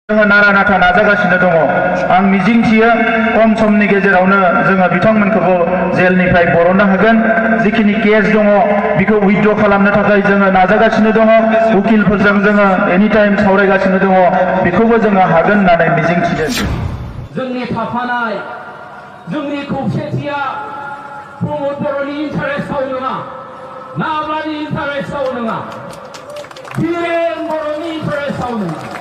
जोङो नारा नाथा नाजागासिनो दङ आं मिजिंथियो खम समनि गेजेरावनो जोङो बिथांमोनखौबो जेलनिफ्राय बरननो हागोन जिखिनि केस दङ बेखौ उइथड्र खालामनो थाखाय जोङो नाजागासिनो दङ उकिलफोरजों जोङो एनि टाइम सावरायगासिनो दङ बेखौबो जोङो हागोन होननानै मिजिंथिदों जोंनि थाफानाय जोंनि खौसेथिया प्रमोद बर'नि इन्टारेस्टआव नङा नाब्लानि इन्टारेस्टआव नङा बिरेन बर'नि इन्टारेस्टआव नङा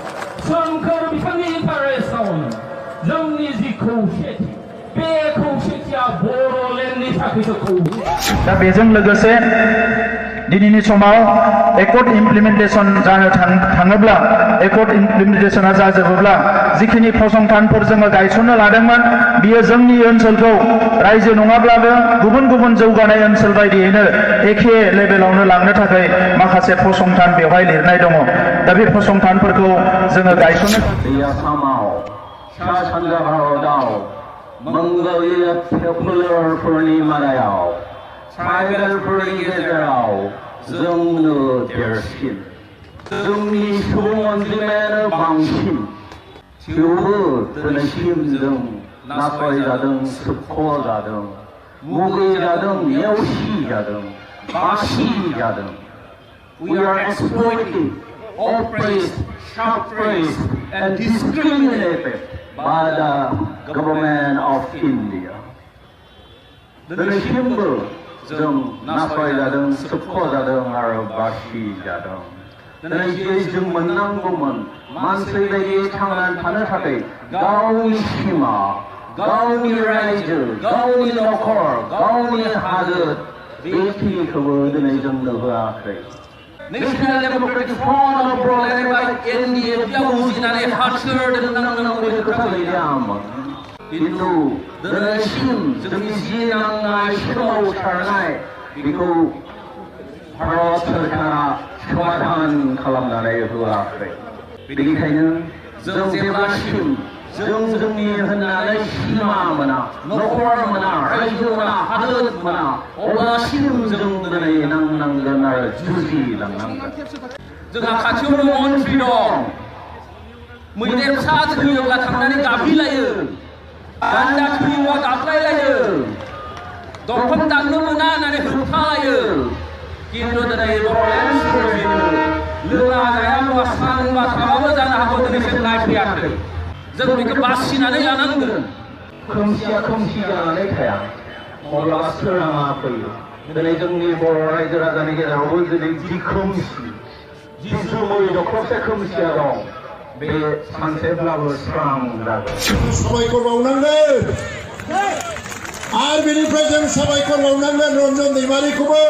सोमखोर बिथांनि इन्टारेस्टआव जोंनि जि खौसेथि बे खौसेथिया बर'लेण्डनि थाखायसो खौसे दा बेजों लोगोसे दिनैनि समाव एकर्ड इमप्लिमेन्टेसन जानो थाङोब्ला एकर्ड इमप्लिमेन्टेसना जाजोबोब्ला जिखिनि फसंथानफोर जोङो गायसननो लादोंमोन बियो जोंनि ओनसोलखौ रायजो नङाब्लाबो गुबुन गुबुन जौगानाय ओनसोल बायदियैनो एखे लेभेलावनो लांनो थाखाय माखासे फसंथान बेवहाय लिरनाय दङ दा बे फसंथानफोरखौ जोङो गायसननो आसामाव सा सानजा भारताव मंगलीय पपुलारफोरनि मादायाव ट्राइबेलफोरनि गेजेराव जोंनो देरसिन जोंनि सुबुं अनजिमायानो बांसिन थेवबो दिनैसिम जों नासयजादों सोबख'जादों मुगैजादों नेवसिजादों बासिजादों We are exploited, oppressed, suppressed and discriminated by the government of India. दिनैसिमबो जों नासयजादों सोबख'जादों आरो बासिजादों दिनै जे जों मोननांगौमोन मानसि बायदि थांनानै थानो थाखाय गावनि सिमा गावनि रायजो गावनि नखर गावनि हादोर बेखिनिखौबो दिनै जोंनो होआखै National Democratic Front of Bodo by India बुजिनानै हासोरदों नांनांगौ खोथा गैयामोन खिन्थु दिनैसिम जोंनि जि नांनाय सोमावसारनाय बेखौ भारत सोरखारा समाधान खालामनानै होआखै बेनिखायनो जों जेब्लासिम जों जोंनि होननानै सिमा मोना नखर मोना रायजो मोना हादोर मोना अब्लासिम जों दिनै नांनांगोन आरो जुजिलांनांगोन जोंहा खाथियावनो मन्त्रि दं मैदेर फिसा थैयोब्ला थांनानै गाबहैलायो गान्दा थैयोब्ला गाबलायलायो दंफां दाननो मोना होननानै होबथालायो खिन्थु दिनै बर'लेण्ड सोरजिनो लोङा जाया मुवा सानबा थाबाबो जानो हागौ दिनैसिम नायफैयाखै जों बेखौ बासिनानै लानांगोन खोमसिया खोमसि जानानै थाया अब्ला सोराङा फैयो दिनै जोंनि बर' रायजो राजानि गेजेरावबो दिनै जि खोमसि जि जोमै दखरसे खोमसिया दं बे सानसेब्लाबो स्रां जागोन साबायखर बावनांगोन आरो बेनिफ्राय जों साबायखर बावनांगोन रन्जन दैमारिखौबो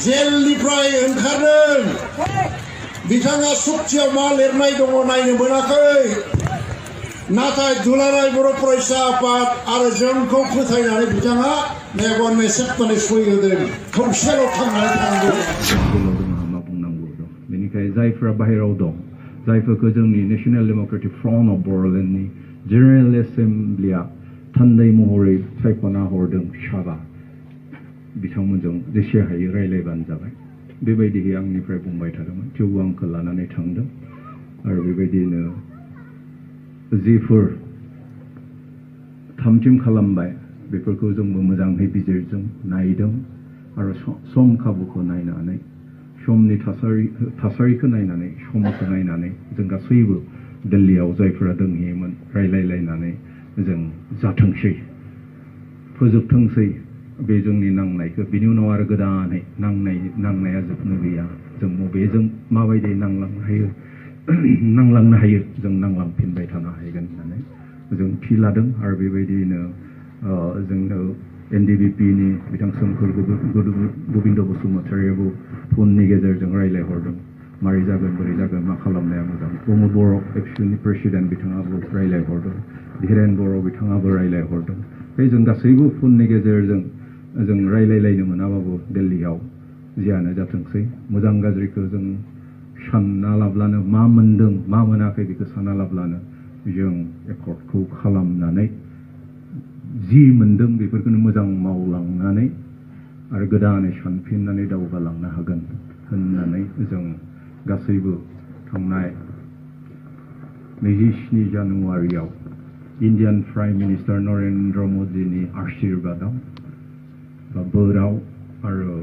जेलनिफ्राय ओंखारदों बिथाङा सुक्तियाव मा लिरनाय दङ नायनो मोनाखै नाथाय दुलाराय बर' फरायसा आफाद आरो जोंखौ फोथायनानै बिथाङा मेगन मेसेबनानै सैहोदों खौसेल' थांनानै थानांगौ मा बुंनांगौ दं बेनिखायनो जायफोरा बाहेरायाव दं जायफोरखौ जोंनि नेशनेल डेम'क्रेटिक फ्रन्ट अफ बर'लेण्डनि जेनेरेल एसेम्ब्लिया थान्दै महरै सायख'ना हरदों साबा बिथांमोनजों जेसे हायो रायज्लायबानो जाबाय बेबायदिहै आंनिफ्राय बुंबाय थादोंमोन थेवबो आंखौ लानानै थांदों आरो बेबायदिनो जिफोर थामथिम खालामबाय बेफोरखौ जोंबो मोजाङै बिजिरजों नायदों आरो सम खाबुखौ नायनानै समनि थासारिखौ नायनानै समखौ नायनानै जों गासैबो दिल्लीयाव जायफोरा दंहैयोमोन रायलायलायनानै जों जाथोंसै फोजोबथोंसै बे जोंनि नांनायखौ बिनि उनाव आरो गोदानै नांनाया जोबनो गैया जों बबेजों माबायदि नांलांनो हायो जों नांलांफिनबाय थानो हागोन होननानै जों थि लादों आरो बेबायदिनो जोंनो NDBPनि बिथां सोमखोर गोबिन्द बसुमतारियाबो फननि गेजेरजों रायलायहरदों मारै जागोन बोरै जागोन मा खालामनाया मोजां प्रमोद बर' एबसुनि प्रेसिडेन्ट बिथाङाबो रायलायहरदों धीरेन बर' बिथाङाबो रायलायहरदों बे जों गासैबो फननि गेजेरजों जों रायलायलायनो मोनाबाबो दिल्लीयाव जियानो जाथोंसै मोजां गाज्रिखौ जों सानना लाब्लानो मा मोनदों मा मोनाखै बेखौ सानना लाब्लानो जों एकर्डखौ खालामनानै जि मोनदों बेफोरखौनो मोजां मावलांनानै आरो गोदानै सानफिननानै दावगालांनो हागोन होननानै जों गासैबो थांनाय 27 जानुवारियाव Indian Prime Minister Narendra Modiनि आशीर्बादाव बा बोराव आरो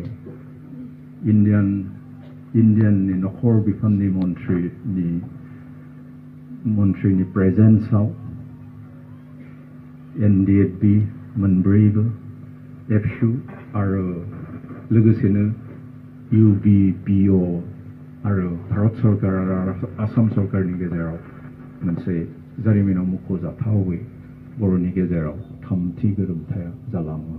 Indianनि नखर बिफाननि मन्थ्रिनि प्रेजेन्सआव NDFB मोनब्रैबो एबसु आरो लोगोसेनो UBPO आरो भारत सरकार आरो आसाम सरकारनि गेजेराव मोनसे जारिमिनाव मख'जाथावै बर'नि गेजेराव थामथि गोरोबथाया जालाङो